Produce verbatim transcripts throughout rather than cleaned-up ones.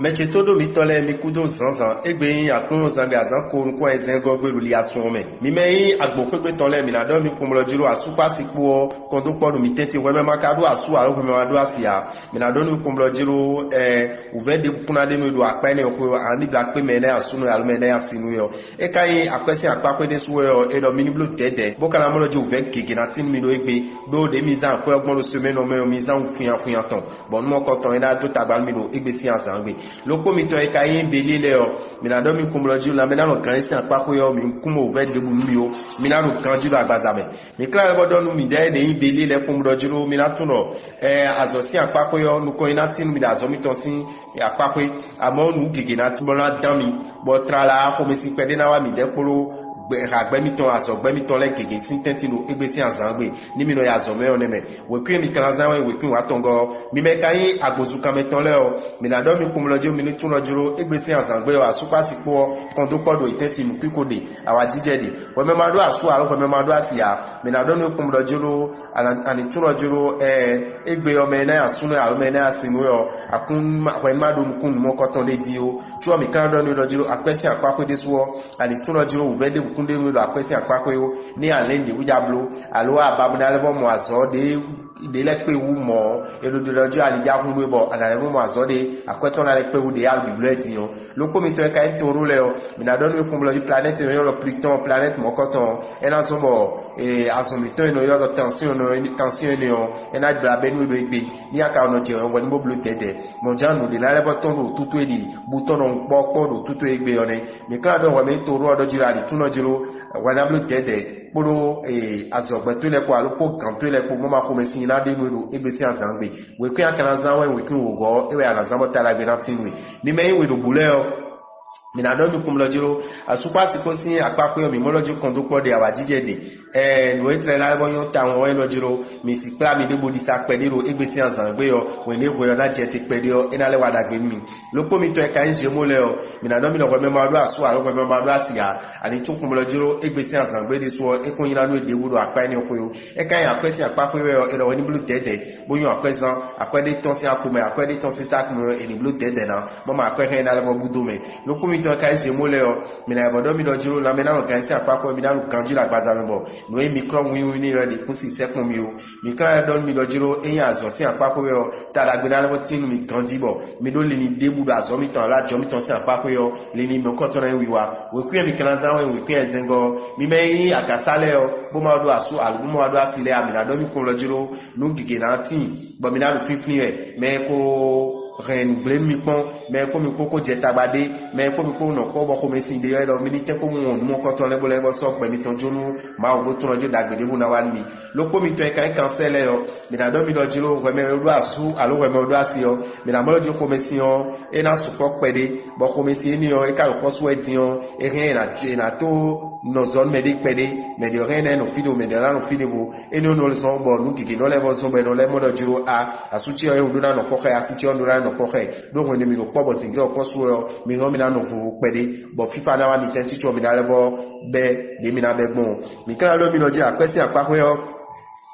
Mɛ ce tó ɖo mitɔn lɛ́ɛ, mi kúdó zǎnzǎn égbé nyí aklúnɔzangbe azǎn ko nukún ayizɛ́ngɔ́ gbé ɖo liasun ɔ́ mɛ. Mi mɛ e nyí agbǒxwégbé tɔn lɛ́ɛ, mi ná ɖɔ mi kpɔ́nmlɔ́ jí ɖo asúkpási kpó ɔ́, kɔn dó kpɔ́ ɖo mi tɛ́ntin hwɛ mɛ ma ka ɖó asú alo hwɛ mɛ ma ɖó asi ǎ. Mi ná ɖɔ nú kpɔ́nmlɔ́ jí ɖo ɛ wǔvɛ́ ɖěbǔ kún ná ɖe nú e ɖo akpá énɛ́ ɔ́ xwé ɔ́, a ní blá kpé mɛ énɛ́ asú nú e alo mɛ énɛ́ asi nú e ɔ́. É ka nyí akwɛ́ sín akpákpé ɖésú wɛ ɔ́, è ɖɔ mi ní bló dɛ̌dɛ̌, bó ka ná mlɔ́ jí wǔvɛ́ gěgé ná tín nú mi ɖó égbé. Ɖó ɖě mi zán akwɛ́ ɔ́ gbɔn ɖo semɛ́nɔ mɛ ɔ́, mi zán wú funyafunya tɔn, bɔ nú mɔkɔ tɔn é ná dó tagba nú mi ɖo égbé sín azǎn gbe. Lókpó mitɔn e ka nyí Belíe lɛ́ɛ ɔ́, mi ná ɖɔ mi kún blɔ́ jí lanmɛ ná nɔ gǎn nyi sín akpáxwé ɔ́, mi kún mɔ wǔvɛ́ ɖěbǔ nú mi ó, mi ná ɖo ganjí ɖo agbaza mɛ. Mi klá wɛ bɔ ɖɔ nú midɛɛ ɖě nyí Belíe lɛ́ɛ kpɔ́n ɖɔ jí ɖó mi ná tunwun ɖɔ ɛ azɔ̌ sín akpáxwé ɔ́, nukɔn e ná tín nú mi ɖo azɔ̌ mitɔn sín akpáxwé. Amɔ̌ nǔ gěgé ná tín bɔ ná dán mi, bɔ tlala xomɛsin kpɛɖé ná wá midɛɛ kpódó hagbɛ́ mitɔn azɔ̌gbɛ́ mitɔn lɛ́ɛ gěgé sín tɛ́ntin ɖo égbé sín azǎn gbe, ní mi nɔ yi azɔ̌ mɛ ɔ́ nɛ́ mɛ. Wěkwín e mi ka ná zán wɛ wěkwín wǎtɔngɔ́ ɔ́, mi mɛ ka nyí agbozunkanmɛtɔn lɛ́ɛ ɔ́, mi ná ɖɔ mi kpɔ́n blɔ́ jí mi ní tunwun ɖɔ jló égbé sín azǎn gbe ɔ́, asúkpási kpó ɔ́, kɔn dó kpɔ́ ɖo yě tɛ́ntin nǔkíko ɖe, awǎjijɛ ɖe, hwɛ mɛ ma ɖó asú alo hwɛ mɛ ma ɖó asi ǎ. Mi ná ɖɔ nú kpɔ́n blɔ́ jló, a nǐ tunwun ɖɔ jló ɛ égbé ɔ́ mɛ e ná nyi asúnɔ alo mɛ e ná nyi asinú ɔ́, akún hwɛ ní ma ɖó nukún nǔmɔkɔtɔn ɖé jí ó. Có ɔ́, mǐ ka ná ɖɔ nú we ɖɔ jló akwɛ́ sín akpáxwé ɖésú ɔ́, a nǐ tunwun ɖɔ jló wǔvɛ́ ɖěbǔ kún ɖe nú we ɖo akwɛ́ sín akpáxwé ó, ní alɛ̌n ɖě wú ja bló, alo a ba bo ná lɛ́ vɔ́ mɔ azɔ̌ ɖě ɖě lɛ́ kpé wú mɔ̌, è ɖo ɖiɖɔ jí ali já hun nú we bɔ a nǎ lɛ́ vɔ́ mɔ azɔ̌ ɖé, akwɛ́ tɔn ná lɛ́ kpé wú ɖě alu bǐblɔ́ ɛ din ɔ́. Lókpó mitɔn e ka nyí Toro lɛ́ɛ ɔ́, mǐ ná ɖɔ nú we kpɔ́nblɔ́ jí planɛ́ti e nɔ ylɔ́ Plutɔn, planɛ́ti mɔ̌kɔtɔn, é ná zɔ́n bɔ azɔn mǐtɔn e nɔ ylɔ́ ɖɔ tansyɔn nɔ tansyɔn énɛ́ ɔ́, é ná gbla bɛ́ nú we ɖo égbé. Ní a ka nɔ jɛ hwɛ ní bó bló dɛ̌dɛ̌, mɔ̌ ján nǔɖé ná lɛ́ vɔ́ tɔ́n ɖo tútú e ɖi bú tɔn nɔ kpɔ́kpɔ́ ɖo tútú e gbé ɔ́ nɛ́. Mǐ ka ná ɖɔ hwɛ mǐ Toro ɔ́ ɖɔ jí ɖo ali tún nɔ jí ɖó hwɛ ná bló dɛ̌dɛ̌ kpódó azɔ̌gbɛ́ towe lɛ́ɛ kpó alo kpó gǎn towe lɛ́ɛ kpó, mɔ̌ ma xomɛsin ná ɖe nú we ɖo égbé sín azǎn gbe. Wěkwín a ka ná zán wɛ wěkwín wǒgɔ́ ɔ́, é wɛ a nǎ zán bɔ taɖagbe ná tín nú we. Mi mɛ e nyí we ɖo bǔ lɛ́ɛ ɔ́, mǐ ná ɖɔ mi kpɔ́nmlɔ́ jí ɖó asúkpásikpó sín akpáxwé ɔ́, mǐ mɔ lɔ́ jí kɔn dó kpɔ́ ɖe awǎjijɛ ɖe. Ɛɛ, nǔ e tlɛ ná bɔ nyɔ́ tawun ɔ́ wɛ nɔ jí ɖó mi sixwlá mi ɖěbǔ ɖisa kpɛɖé ɖo égbé sín azǎn gbe ɔ́, hwenu e hwe ɔ́ ná jɛ te kpɛɖé ɔ́, é ná lɛ́ wa ɖagbe nú mi. Lókpó mitɔn e ka nyí Zemo lɛ́ɛ ɔ́, mǐ ná ɖɔ mi ɖɔ hwɛ mɛ ma ɖó asú alo hwɛ mɛ ma ɖó asi ǎ, a ní tún kpɔ́nmlɔ́ jí ɖó égbé sín azǎn gbe ɖésú ɔ́, é kún nyí ná nú e ɖěbǔ ɖo akpá énɛ́ xwé ó. É ka nyí akwɛ́ sín akpáxwé wɛ ɔ́, è ɖɔ hwɛ ní bló dɛ̌dɛ̌, bó nyɔ́ akwɛ́ zán, akwɛ́ ɖé tɔ́n sín akpo mɛ, akwɛ́ ɖé tɔ́n sín sáki mɛ ɔ́, è ní bló dɛ̌dɛ̌ ná, bɔ ma akwɛ́ hɛn ná lɛ́ vɔ búdó mɛ. Lókpó mitɔn e ka nyí Zemo lɛ́ɛ ɔ́, mǐ ná yi vɔ ɖɔ mi ɖɔ jí ɖó lanmɛ ná nɔ gǎn sín akpáxwé, mi ná ɖo ganjí ɖo agbaza mɛ bɔ nǔ e mi klɔ́ winwin ní lɛ́ɛ ɖi kún si sɛ́kpɔ́n mi ó. Mi ka lɛ́ ɖɔ nú mi ɖɔ jí ɖó é nyí azɔ̌ sín akpáxwé wɛ ɔ́, ta ɖagbe ná lɛ́ vɔ tín nú mi ganjí bɔ mi ɖó linlin ɖěbǔ ɖo azɔ̌ mitɔn alo ajɔ mitɔn sín akpáxwé ɔ́, linlin mɔ̌kɔtɔn ná nyí wiwa. Wěkwín e mi ka ná zán wɛ wěkwín ayizɛ́ngɔ́ ɔ́, mi mɛ e nyí agǎsá lɛ́ɛ ɔ́, bó ma ɖó asú alo bó ma ɖó asi lɛ́ɛ ɔ́, mi ná ɖɔ mì kpɔ́n lɔ́ jí ɖó nǔ gěgé ná tíin, bɔ mi ná ɖo fínflín wɛ. Mɛ e ko hɛn nǔgblé nú mi kpɔ́n, mɛ e kpó mi kpó ko jɛ tagba ɖé, mɛ e kpó mi kpó nɔ kpɔ́ bɔ xomɛsin ɖe ɔ́, é ɖɔ mi ní tɛ́nkpɔ́n mu wɔn nǔ mɔkɔtɔn lɛ́ɛ bó lɛ́ vɔ sɔ́ gbɛ mitɔn jó nú Mawu bó tlɔ́n jó ɖagbe ɖěvo ná wá nú mi. Lókpó mitɔn e ka nyí kansɛ́ lɛ́ɛ ɔ́, mǐ ná ɖɔ mi ɖɔ jló hwɛ mɛ e ɖó asú alo hwɛ mɛ e ɖó asi ɔ́, mǐ ná mɔ lɔ jí xomɛsin ɔ́, é ná sukpɔ́ kpɛɖé, bɔ xomɛsin énɛ́ ɔ́, é ka ɖo kpɔ́ sú wɛ din ɔ́, é hɛn è nǎ j- è nǎ tó nɔ zɔ nú mɛɖé kpɛɖé, mɛɖě ɔ́ hɛn ná nɔ fí ɖo mɛɖě ɔ́ ná nɔ fí ɖěvo. Énɛ́ ɔ́ nɔ zɔn bɔ nǔ gěgé nɔ lɛ́ vɔ zɔn bɔ è nɔ lɛ́ mɔ ɖɔ jló a, asú ce ɔ́ é wú ɖó ná nɔ kpɔ́ xá ɛ, así ce ɔ́ ɖó ná nɔ kpɔ́ xá ɛ, ɖó hwenu e mǐ ɖo kpɔ́ bɔ zǐngídi ɔ́ kpɔ́ sú wɛ ɔ́, mi hɔn mi ná nɔ vovo kpɛɖé, bɔ fífá ná wá mi tɛ́ntin có mi ná lɛ́ vɔ bɛ́ ɖě mi ná bɛ́ gbɔn ɔ́. Mǐ ka ná ɖɔ mi nɔ jí akwɛ́ sín akpáxwé ɔ́,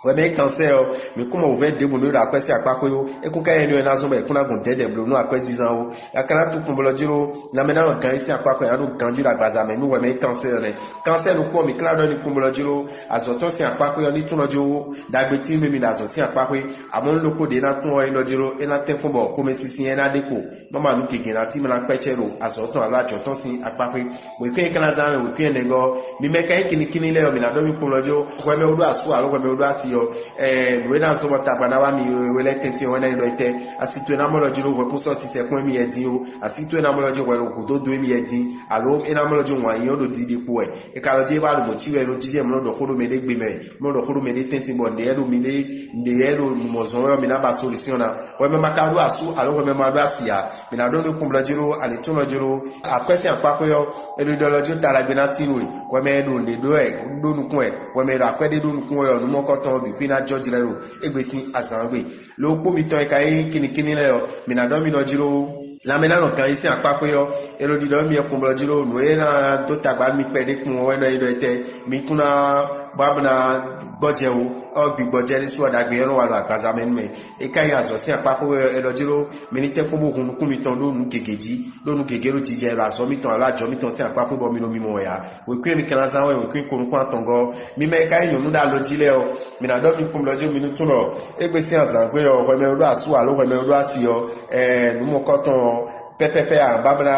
hwɛ mɛ e kan sɛ ɔ́, mǐ kún mɔ wǔvɛ́ ɖěbǔ nú é ɖo akwɛ́ sín akpáxwé ó. É kún ka nyí énɛ́ ɔ́ ná zɔ́n bɔ è kún ná gbɔn dɛ̌dɛ̌ bló nú akwɛ́zínzán ó. A ka ná tunwun kpɔ́nblɔ́ jí ɖó lanmɛ ná nɔ gǎn yí sín akpáxwé ná ɖo ganjí ɖo agbaza mɛ nú hwɛ mɛ e kan sɛ ɔ́ nɛ́. Kan sɛ ɖokpó ɔ́, mǐ ka ná ɖɔ ní kpɔ́nblɔ́ jí ɖó azɔ̌ tɔn sín akpáxwé ɔ́ ní tún nɔ jí wú ɖagbe tín mɛ mi ɖo azɔ̌ sín akpáxwé. Amɔ̌ nú ɖokpó ɖě ná tún ɔ́ é nɔ jí ɖó é ná tɛ́nkpɔ́n bɔ xomɛsinsin ɛ ná ɖe kpo. Má ma nǔ gěgé ná tímɛ ná kpɛ́cɛ́ ɖo azɔ̌ tɔn alo ajɔ̌ tɔn sín akpáxwé. Wěkwín e ka ná zán wɛ wěkwín ɛnɛgɔ́, mi mɛ ka nyí kinnikínní lɛ́ɛ ɔ́, mi ná ɖɔ mì kplɔ́n jó. Hwɛ mɛ wú ɖó asú alo hwɛ mɛ wú ɖó asi ɔ́, ɛɛ, nǔ e ná zɔ́n bɔ tagba ná wá mi we lɛ́ɛ tɛ́ntin ɔ́ wɛ ná nyí ɖɔ étɛ́? Asi towe ná mɔ lɔ jí ɖó hwɛkúsɔ́ sisɛkún émí yɛ dín ó, asi towe ná mɔ lɔ jí hwɛ ɖo gǔdo dó émí yɛ dín, alo é ná mɔ lɔ jí wǎn yíyɔ́ ɖo ɖiɖi kpo wɛ. È ka lɔ jí é wá ɖo mɔ̌ cí wɛ é nɔ jijɛ mlɔ́ ɖɔ xó ɖo mɛɖé gbe mɛ, mlɔ́ ɖɔ xó ɖo mɛɖé tɛ́ntin bɔ nǔɖé lɛ́ɛ ɖo mi ɖé nǔɖé lɛ́ɛ ɖo mɔ zɔn wɛ ɔ́, mi ná ba solúsyɔ́n ná. Hwɛ mɛ ma ka ɖó asú alo hwɛ mɛ ma ɖó asi ǎ, mi ná ɖó nukúnblɔ́ jí ɖó anǐtúnɔ jí ɖó akwɛ́ sín akpáxwé ɔ́, é ɖo ɖɔ lɔ jí ɖó ta ɖagbe ná tín nú we. Hwɛ mɛ e ɖo nǔɖé ɖó wɛ ɖó nukún wɛ, hwɛ mɛ e ɖo akwɛ́ ɖé ɖó nukún wɛ ɔ́, nǔmɔkɔtɔn ɔ́ bǐ xwí ná jɔ jlɛ́ ɖo égbé sín azǎn gbe. Lo kpó mitɔn e ka nyí kinnikínní lɛ́ɛ ɔ́, mi ná ɖɔ mi ɖɔ jí ɖó lanmɛ ná nɔ gan yí sín akpáxwé ɔ́, é ɖo ɖiɖɔ nú mi wɛ kpɔ́nblɔ́ jí ɖó nǔ e ná dó tagba nú mi kpɛɖé kpun ɔ́ wɛ nɔ nyí ɖɔ étɛ́? Mi kún ná Bɔ a bó ná gbɔjɛ o, ɔ gbi gbɔjɛ ɖésú ɔ ɖagbe ɔ́ nɔ wa ɖo agbaza mɛ nú mɛ. É ka nyí azɔ̌ sín akpáxwé wɛ ɔ, è ɖɔ jí ɖó mi ní tɛ́nkpɔ́n bó hun nukún mitɔn ɖó nǔ gěgé jí, ɖó nǔ gěgé ɖo jijɛ ɖo azɔ̌ mitɔn alo ajɔ mitɔn sín akpáxwé bɔ mi ɖo mimɔ wɛ ǎ. Wěkwín e mi ka ná zán wɛ wěkwín ko nukún atɔngɔ́ ɔ́, mi mɛ e ka nyí nyɔ̌nu ɖo alɔ jí lɛ́ɛ ɔ́, mi ná ɖɔ mi kpɔ́n ɖɔ jí mi ní tunwun ɖɔ égbé sín azǎn gbe ɔ́, hwɛ mɛ e ɖó asú alo hwɛ mɛ e ɖó asi ɔ́, ɛɛ nǔ mɔkɔ́tɔn ɔ́, pɛ́pɛ́pɛ́ a nǎ ba ná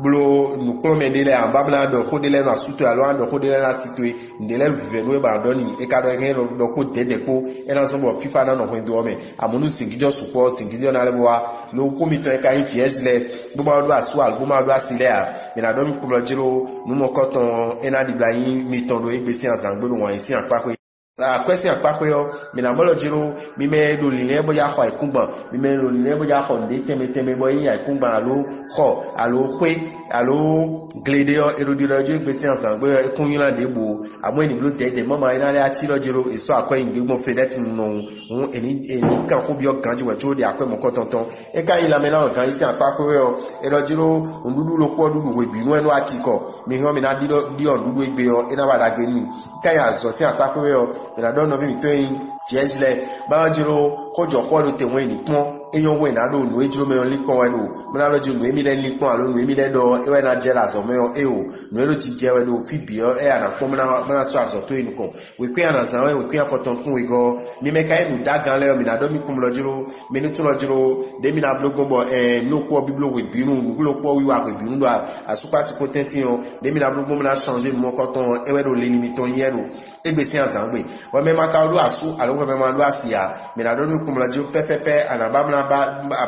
bló nǔkplɔ́nmɛ ɖé lɛ́ɛ, a nǎ ba ná ɖɔ xó ɖé lɛ́ɛ nɔ asú towe alo a nǎ ɖɔ xó ɖé lɛ́ɛ nɔ asi towe. Nǔɖé lɛ́ɛ vívɛ́ nú é ba ɖɔ n'i, é ka ɖɔ é hɛn ɖɔ kpó dɛ̌dɛ̌ kpó, é ná zɔ́n bɔ fífá ná nɔ hwɛndo ɔ́ mɛ. Amɔ̌ nú zǐngíjɔ sukpɔ́, zǐngíjɔ ná lɛ́ bó wá. Lo kú mitɔn e ka nyí vǐ Ɛzilɛ́ɛ, bó ma ɖó asú alo bó ma ɖó asi lɛ́ɛ ǎ, mi ná ɖɔ mì kplɔ́n jí ɖó nǔ mɔkɔ́tɔn ɔ́, é ná ɖibla nyí mitɔn ɖo égbé sín azǎn gbe ɖo wǎn yí sín akpáxwé. Akwɛ́ sín akpáxwé ɔ́, mi ná mɔ lɔ jí ɖó mi mɛ e ɖo lǐnlɛ́n bó já xɔ ayǐkúngban, mi mɛ e ɖo lǐnlɛ́n bó já xɔ nǔɖé tɛnmɛ tɛnmɛ bɔ é nyí ayǐkúngban alo xɔ alo xwé alo gle ɖé ɔ́, è ɖo ɖiɖɔ jí égbé sín azǎn gbe ɔ́, é kún nylá ɖěbǔ ó. Amɔ̌ è nǐ bló dɛ̌dɛ̌ mama é ná lɛ́ ací lɔ jí ɖó è sɔ́ akwɛ́ nyi nǔɖé gbɔn Fedɛ́ti nɔ ɔ́, hǔn è nǐ è nǐ kan xó byɔ́ ganjí wɛ có ɖe akwɛ́ mɔ̌kɔtɔn tɔn. É ka nyí lanmɛ ná wɛ gan yí sín akpáxwé wɛ ɔ́, è ɖɔ jí ɖó nǔɖuɖu ɖokpó ɔ́ ɖuɖu hwebǐnu wɛ nú acikɔ. Mi hɛn ɔ́, mi ná ɖiɖɔ ɖiɔ nǔɖuɖu égbé ɔ́, é ná wa ɖagbe nú mi. Ká nyi azɔ̌ sín akpáxwé wɛ ɔ́, è nǎ ɖɔ nɔví mǐtɔn e nyí vǐ Ɛzilɛ́ɛ, bá nɔ jí ɖó xójɔxó ɔ́ ɖo te wɛn nyi kpɔ́n. É nyɔ́ hwɛ è nǎ ɖo nǔ e jló mɛ ɔ́ lín kpɔ́n wɛ ɖo, bó ná ɖɔ jí nǔ e mì lɛ́ lín kpɔ́n alo nǔ e mì lɛ́ ɖɔ ɔ́, é wɛ ná jɛ ɖo azɔ̌ mɛ ɔ́, éeǒ. Nǔ e ɖo jijɛ wɛ ɖo fí bǐ ɔ́, é a nǎ kpɔ́n bó ná bó ná sɔ́ azɔ̌ towe nukɔn. Wěkwín a nǎ zán wɛ wěkwín afɔtɔn kún wegɔ́ ɔ́, mi mɛ ka nyí nǔdágan lɛ́ɛ ɔ́, mi ná ɖɔ mì kpɔ́n lɔ jí ɖó mi ní tunwun lɔ jí ɖó ɖě mi ná bló gbɔn bɔ ɛ nú kpó ɔ́ bíbló hwebǐnu, nǔgblo kpó ɔ́ wiwa hwebǐnu ɖo asúkpásí kpó tɛ́ntin ɔ́, ɖě mi ná bló gbɔn bó ná changé nǔ mɔkɔtɔn ɔ́, é wɛ ɖo linlin mitɔn nyí wɛ ɖo égbé sín azǎn gbe. Hwɛ mɛ ma ka ɖó asú alo hwɛ mɛ ma ɖó asi ǎ, mǐ ná ɖɔ nú kpɔ́nmlɔ́ jí pɛ́pɛ́pɛ́ a nǎ ba mlá ba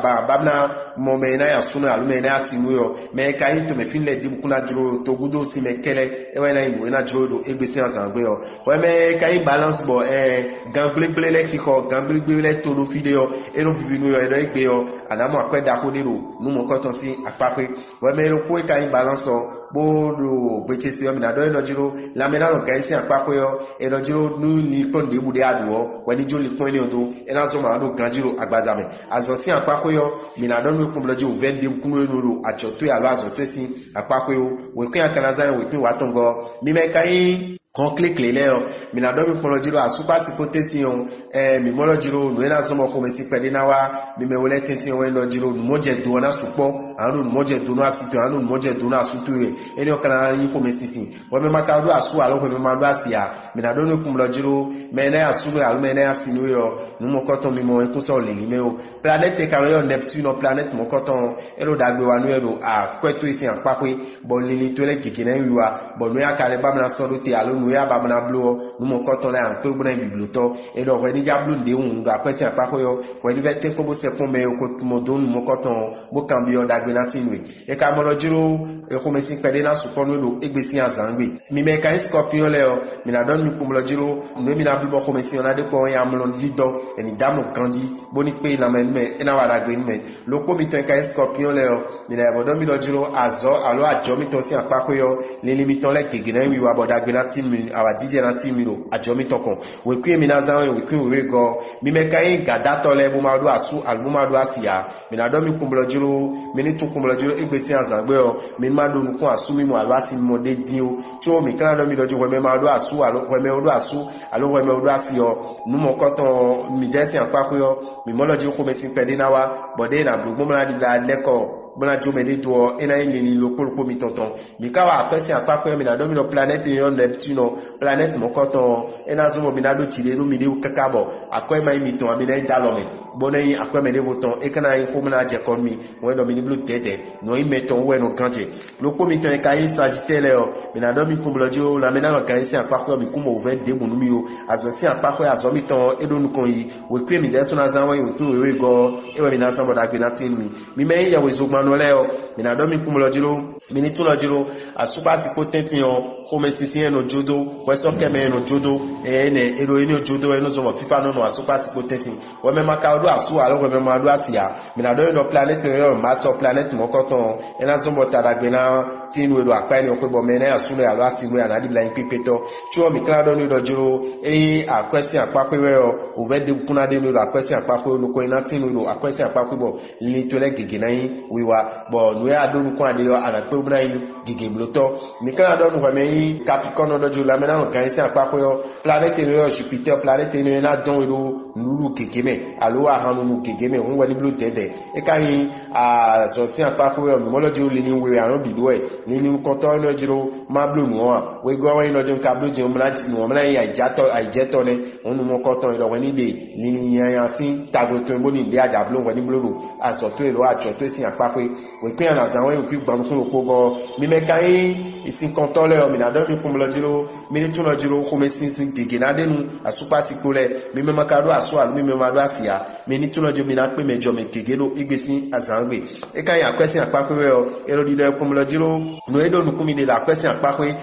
ba ba mlá mɔ mɛ e ná nyi asúnɔ alo mɛ e ná nyi asi nú we ɔ́, mɛ e ka nyí tomɛfín lɛ́ɛ ɖěbǔ kún ná jló togúdo sín mɛ kɛ́lɛ́, é wɛ ná nyí nǔ e ná jló we ɖo égbé sín azǎn gbe ɔ́. Hwɛ mɛ e ka nyí balance bɔ ɛ gangblégbé lɛ́ɛ xixɔ, gangblégbé lɛ́ɛ to ɖó fí ɖé ɔ́, é nɔ vivi nú we ɔ́, é ɖɔ égbé ɔ́, a nǎ mɔ akwɛ́ ɖaxó ɖé ɖo nǔ mɔ̌kɔtɔn sín akpá xwé. Hwɛ mɛ e ɖokpó e ka nyí balance ɔ́, bó ɖo gbe ce se ɔ́, mǐ ná ɖɔ é nɔ jí ɖó lanmɛ ná nɔ gǎn yí sín akpá xwé ɔ́, è nɔ jí ɖó nú linkpɔ́n ɖěbǔ ɖé a ɖǒ ɔ́, hwɛ ní jó linkpɔ́n énɛ́ ɔ́ dó, é ná zɔ́n mǎ ɖo ganjí ɖo agbaza mɛ. Azɔ̌ sín akpá xwé ɔ́, mǐ ná ɖɔ nú é kpɔ́n blɔ́ jí wǔvɛ́ ɖěbǔ kún nú é nú ɖo ajɔ̌ towe alo azɔ̌ towe sín akpá xwé ó. Wěkwín a ka ná zán nyɛ wěkwín wǎtɔngɔ́ ɔ́, mi mɛ ka nyí gɔn kléklě lɛ́ɛ ɔ́, mǐ ná ɖɔ mi kplɔ́n jí ɖo asúkpásí kpó tɛ́ntin ɔ́, ɛ mǐ mɔ ɖɔ jí ɖó nǔ e ná zɔ́n bɔ xomɛsin kpɛɖé ná wá, mi mɛ wlɛ́ tɛ́ntin ɔ́ wɛ ɖɔ jí ɖó nǔmɔjɛdo ɔ́ ná sukpɔ́, a nǎ ɖo nǔmɔjɛdo nú asi tɔn, a nǎ ɖo nǔmɔjɛdo nú asú towe wɛ. Énɛ́ ɔ́ ka ná nyí xomɛsinsin. Hwɛ mɛ ma ka ɖó asú alo hwɛ mɛ ma ɖó asi ǎ, mǐ ná ɖɔ nú kplɔ́n jí ɖó mɛ e ná nyi asú nú we alo mɛ e ná nyi asi nú we ɔ́, nǔ mɔkɔ́tɔn mi mɔ é kún sɔ́ lǐlí mɛ ó. Planɛ́ti e ka nɔ ylɔ́ Nɛptúnɔ, planɛ́ti mɔkɔ́tɔn ɔ́, é ɖo ɖagbe wa nú we ɖo akwɛ́ towe sín akpá xwé, bɔ linlin towe lɛ́ɛ gěgé ná nyi wiwa, bɔ nǔ e a ka lɛ́ ba mlá sɔ́ ɖó te alo nǔ e a ba mlá bló ɔ́, nǔ mɔkɔ́tɔn lɛ́ɛ a nǎ kpé bó ná nyí biblǒtɔ́. É ɖɔ hwɛ ní já bló nǔɖé wun ɖo akwɛ́ sín akpá xwé ɔ́, hwɛ ní vɛ́ tɛ́nkpɔ́n bó sɛkpɔ́ mɛ e ko mɔ dó nǔ mɔkɔ́tɔn ɔ́, bó kanbyɔ́ ɖagbe ná tín nú we. È ka mɔ ɖɔ jí ɖó xomɛsin kpɛɖé ná sukpɔ́ nú we ɖo égbé sín azǎn gbe. Mi mɛ e ka nyí skɔ́piɔ́n lɛ́ɛ ɔ́, mi ná ɖɔ nú mi kpɔ́nmlɔ́ jí ɖó nǔ e mi ná bló bɔ xomɛsin ɔ́ ná ɖe kpɔ́n ɔ́ nyí amlɔ dídɔ́, è nǐ dó amlɔ ganjí, bó ní kpé yi lanmɛ nú mɛ, é ná wa ɖagbe nú mɛ. Lokpó mitɔn e ka nyí skɔ́piɔ́n lɛ́ɛ ɔ́, mi ná yi vɔ ɖɔ mì ɖɔ jí ɖó azɔ̌ alo ajɔ̌ mitɔn sín akpá xwé ɔ́, linlin mitɔn lɛ́ɛ gěgé ná nyí wiwa bɔ ɖagbe ná tín mi, awǎjijɛ ná tín mi ɖo ajɔ̌ mitɔn kɔn. Wěkwín e mi ná zán wɛ wěkwín wěwegɔ́ ɔ́, mi mɛ ka nyí gǎdátɔ́ lɛ́ɛ bó ma ɖó asú alo bó ma ɖó asi ǎ, mi ná ɖɔ mi kpɔ́nmlɔ́ jí ɖó, mi ní tún kpɔ́nmlɔ́ jí ɖó égbé sín azǎn gbe ɔ́, mi ní ma ɖó nukún asú mímɔ alo asi mímɔ ɖé dín ó. Có mi ka ná ɖɔ mi ɖɔ jí hwɛ mɛ ma ɖó asú alo hwɛ mɛ ɖó asú alo hwɛ mɛ ɖó asi ɔ́, nǔ mɔ̌kɔtɔn ɔ́, midɛɛ sín akpá xwé ɔ́, mǐ mɔ lɔ jí xomɛsin kpɛɖé ná wá, bɔ ɖěe è nǎ bló gbɔn bó ná ɖiɖa lɛ́ kɔ bó ná jó mɛ ɖé dó ɔ́, é ná nyí linlin ɖokpó ɖokpó mitɔn tɔn. Mǐ ka wa akwɛ́ sín akpá xwé ɔ́, mǐ ná ɖɔ mì ɖɔ planɛ́ti e nyɔ́ Nɛptúnɔ, planɛ́ti mɔ̌kɔtɔn ɔ́, é ná zɔ́n bɔ mi ná ɖó jiɖe nú miɖée wú káká bɔ akwɛ́ ma nyí mitɔn ǎ, mi ná nyí dó alɔ mɛ, bó ná nyí akwɛ́ mɛ ɖěvo tɔn, é ka ná nyí xó bó ná jɛ kɔ nú mi. Wɛn ɖɔ mi ní bló dɛ̌dɛ̌, nǔ e nyí mɛ tɔn wú wɛ nɔ gán jɛ. Ɖokpó mitɔn e ka nyí Sajitɛ́ɛ lɛ́ɛ ɔ́, mǐ ná ɖɔ mi kún blɔ́ jí ó, lanmɛ ná nɔ gǎn yí sín akpá xwé ɔ́, mǐ kún mɔ wǔvɛ́ ɖěbǔ nú mi ó. Azɔ̌ sín akpá xwé azɔ̌ mitɔn ɔ́, é ɖó nukɔn yi. Wěkwín e mǐ ɖɛ́ sɔ́ ná zán wɛ nyí wěkwín wěwegɔ́ ɔ́, é wɛ mǐ ná zán bɔ ɖagbe ná tín nú mi. Mi mɛ e nyí yɛhwezogbannɔ lɛ́ɛ ɔ́, mǐ ná ɖɔ mi kún blɔ́ jí ɖó, mi ní tunwun lɔ jí ɖó, asúkpási kpó tɛ́ntin ɔ́, xomɛsinsin e nɔ jó dó, hwɛsɔ́kɛmɛ e nɔ jó dó, ɛnɛ e ɖo énɛ́ jó dó wɛ é nɔ zɔ́n bɔ fífá nɔ nɔ asúkpási kpó tɛ́ntin. Hwɛmɛ ma ka ɖó asú alo hwɛmɛ ma ɖó asi ǎ. Mǐ ná ɖɔ nyi ɖɔ planɛ́ti e nyɔ́ Marsɔ, planɛ́ti mɔ̌kɔtɔn ɔ́, é ná zɔ́n bɔ ta ɖagbe ná tín nú we ɖo akpá énɛ́ xwé, bɔ mɛ e ná nyi asú nú we alo asi nú we a nǎ ɖibla nyí kpíkpétɔ́. Có mǐ ka ná ɖɔ nú we ɖɔ jló, ényí akwɛ́ sín akpá xwé wɛ ɔ́, wǔvɛ́ ɖěbǔ kún ná ɖe nú we ɖo akwɛ́ sín akpá xwé ó, nukɔn e ná tín nú we ɖo akwɛ́ sín akpá xwé bɔ linlin towe lɛ́ɛ gěgé ná nyí wiwa, bɔ nǔ e a ɖó nukún a ɖe ɔ́, a nǎ kpé bó ná nyí gěgěblótɔ́. Mǐ ka ná ɖɔ nú hwɛmɛ Capricorne ɖɔ jí lanmɛ ná nɔ gan yí sín akpáxwé ɔ́, planète énɛ́ ɔ́, Jupiter, planète énɛ́ ɔ́ ná dɔn we ɖó nǔɖuɖu gěgé mɛ alo ahannunu gěgé mɛ, hǔn wɛ ní bló dɛ̌dɛ̌. É ka nyí azɔ̌ sín akpáxwé ɔ́, mǐ mɔ ɖɔ jí linlin we wɛ a nɔ ɖi ɖó wɛ. Linlin nukɔntɔ́ énɛ́ ɔ́ jí ɖó má bló nǔ ɔ́ ǎ. Wegɔ́ ɔ́ wɛ nyí ɖɔ jí un ka bló jí nǔ ɔ́ má nyí ayǐjátɔ́ ayǐjɛ́tɔ́ nɛ́, hǔn nǔ mɔkɔtɔn e ɖɔ hwɛ ní ɖe linlin nyanya sín tagblo tɔn e bó ní ɖe ajabló hwɛ ní bló ɖo azɔ̌ towe ɖo ajɔ towe sín akpáxwé. Wěkwín anazán wɛ nyí wěkwín gban nukún ɖokpó gɔ́. Mi mɛ ka nyí sinkɔntɔ́ lɛ́ɛ ɔ́, mi ná ɖɔ mi kpɔnmlɔ jí ɖó, mi ní tunɔ jí ɖó xomɛsinsin gěgé ná ɖe nú asúkpásikpó lɛ́ɛ. Mi mɛ ma ka ɖó asú alo mi mɛ ma ɖó asi ǎ, mi ní tunɔ jí mi ná kpé mɛ jɔ mɛ gěgé ɖo égbé sín azǎngbe. É ka nyí akwɛ́ sín akpáxwé wɛ ɔ́, è nɔ ɖiɖɔ kpɔnmlɔ jí ɖó nǔ e ɖo nukún mi ɖe ɖo akwɛ́ sín akpáxwé.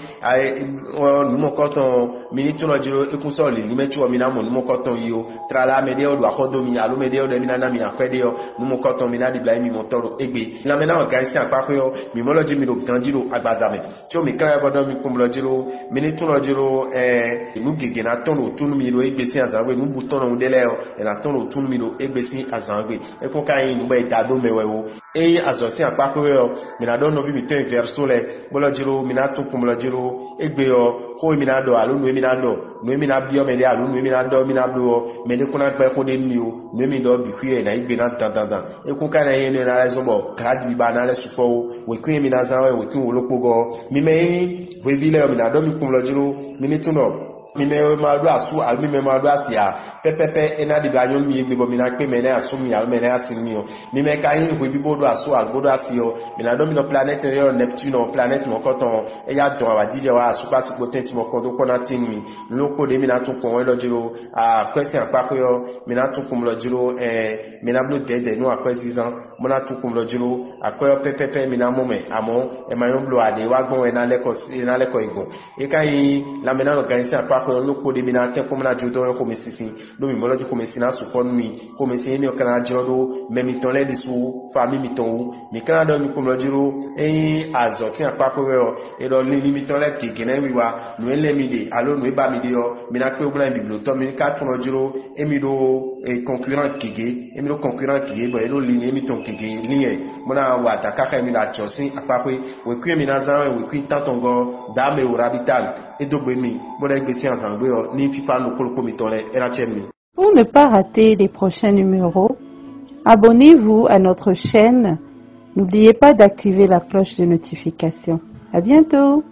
Nǔ mɔkɔtɔn ɔ́, mi ní tunɔ jí ɖó é kún sɔ́ lǐlí mɛ có ɔ́, mi ná mɔ nǔ mɔkɔtɔn yi ó. Tlala mɛ ɖé ɔ́ ɖo axɔ dó mi alo mɛ ɖé ɔ́ ɖɔ mi ná ná mi akwɛ́ ɖé ɔ́, nǔ mɔkɔtɔn mi ná ɖibla émi mɔtɔ́ ɖo égbé. Lanmɛ ná wɛ gan sín akpáxwé ɔ́, mi mɔ lɔ jí mi ɖo ganjí ɖo agbaza mɛ. Có mi klɛ́ bɔ ɖɔ mi kpɔnmlɔ jí ɖó, mi ní tunɔ jí ɖó ɛɛ nǔ gěgé ná tɔn ɖo tú nú mi ɖo égbé sín azǎngbe, nǔ bú tɔn nɔ ɖé lɛ́ɛ ɔ́, è nǎ tɔn ɖo tú nú mi ɖo égbé sín azǎngbe. É kún ka nyí nǔ bɔ è da dó mɛ wɛ ó. Ényí azɔ̌ sín akpáxwé wɛ ɔ́, mi ná ɖɔ nɔví mǐtɔn e vɛ̌rsó lɛ́ɛ, bó lɔ jí ɖó mi ná tunwun kpɔnmlɔ jí ɖó égbé ɔ́, xó e mi ná ɖɔ alo nǔ e mi ná ɖɔ, nǔ e mi ná byɔ́ mɛɖé alo nǔ e mi ná ɖɔ mi ná bló ɔ́, mɛɖé kún ná gbɛ́ xó ɖé nú mi ó. Nǔ e mi ɖɔ ɔ́ bǐ xwí wɛ è nǎ yí gbe ná dandan dan. É kún ka ná nyí énɛ́ ná lɛ́ zɔ́n bɔ glǎdíbíba ná lɛ́ sukpɔ́ ó. Wěkwín e mi ná zán wɛ wěkwín wǒ ɖokpó gɔ́ ɔ́. Mi mɛ e nyí hweví lɛ́ɛ ɔ́, mi ná ɖɔ mi kpɔnmlɔ jí ɖó mi ní tunwun ɖɔ mi mɛ e ma ɖó asú alo mi mɛ e ma ɖó asi ǎ, pɛ́pɛ́pɛ́ é ná ɖibla nyɔ́ nú mi égbé bɔ mi ná kpé mɛ e ná nyi asú mi alo mɛ e ná nyi asi nú mi ɔ́. Mi mɛ e ka nyí hweví bó ɖó asú alo bó ɖó asi ɔ́, mi ná ɖɔ mi ɖɔ planɛ́ti e ylɔ́ Nɛptúnɔ, planɛ́ti mɔ̌kɔtɔn ɔ́, é yá dɔn awǎjijɛ wá asúkpásikpó tɛ́ntin mɔkɔn dó kpɔ́ ná tín nú mi. Nǔ ɖokpó ɖě mi ná tunwun kpɔ́n wɛ ɖɔ jí ɖó akwɛ́ sín akpáxwé ɔ́, mi ná tunwun kpɔnmlɔ jí ɖó ɛɛ mi ná bló dɛ̌dɛ̌ nú akwɛ́zínzán, bó ná tunwun kpɔnmlɔ jí ɖó akwɛ́ ɔ́ pɛ́pɛ́pɛ́ mi ná mɔ mɛ, amɔ̌ è ma nyɔ́ bló ǎ ɖě wá gbɔn wɛ é ná lɛ́ kɔ é ná lɛ́ kɔ yi gbɔn. É ka nyí lanmɛ ná nɔ ganjí sín akpáxwé ɔ́, nú kpo ɖé mi ná tɛ́nkpɔ́n bó ná jó dɔn wɛ xomɛsinsin, ɖó mǐ mɔ lɔ jí xomɛsin ná sukpɔ́ nú mi. Xomɛsin énɛ́ ɔ́ ka ná jlɔ́ ɖó mɛ mitɔn lɛ́ɛ ɖésú, famí mitɔn wú. Mǐ ka ná ɖɔ mi kpɔnmlɔ jí ɖó ényí azɔ̌ sín akpáxwé wɛ ɔ́, è ɖɔ linlin mitɔn lɛ́ɛ gěgé ná yi wiwa, nǔ e lɛ́ mi ɖe alo nǔ e ba mi ɖe ɔ́, mi ná kpé wú ná nyi biblǒtɔ́, mi ní ka tunɔ jí ɖó émí ɖó kɔnkurán gěgé, émí ɖó kɔnkurán gěgé bɔ é ɖó linlin émítɔn gěgé lín wɛ, bó ná wa adǎ káká émí ɖo ajɔ̌ sín akpáxwé. Wěkwín e mi ná zán wɛ wěkwín tántɔngɔ́ Dame Orabitan é dó gbe mi, bó ná é gbe sín azǎngbe ɔ́, ní fífá nukúnukpó mitɔn lɛ́ɛ é ná cɛ mi. Pour ne pas rater les prochains numéros, abonnez-vous à notre chaîne. N'oubliez pas d'activer la cloche de notification. À bientôt!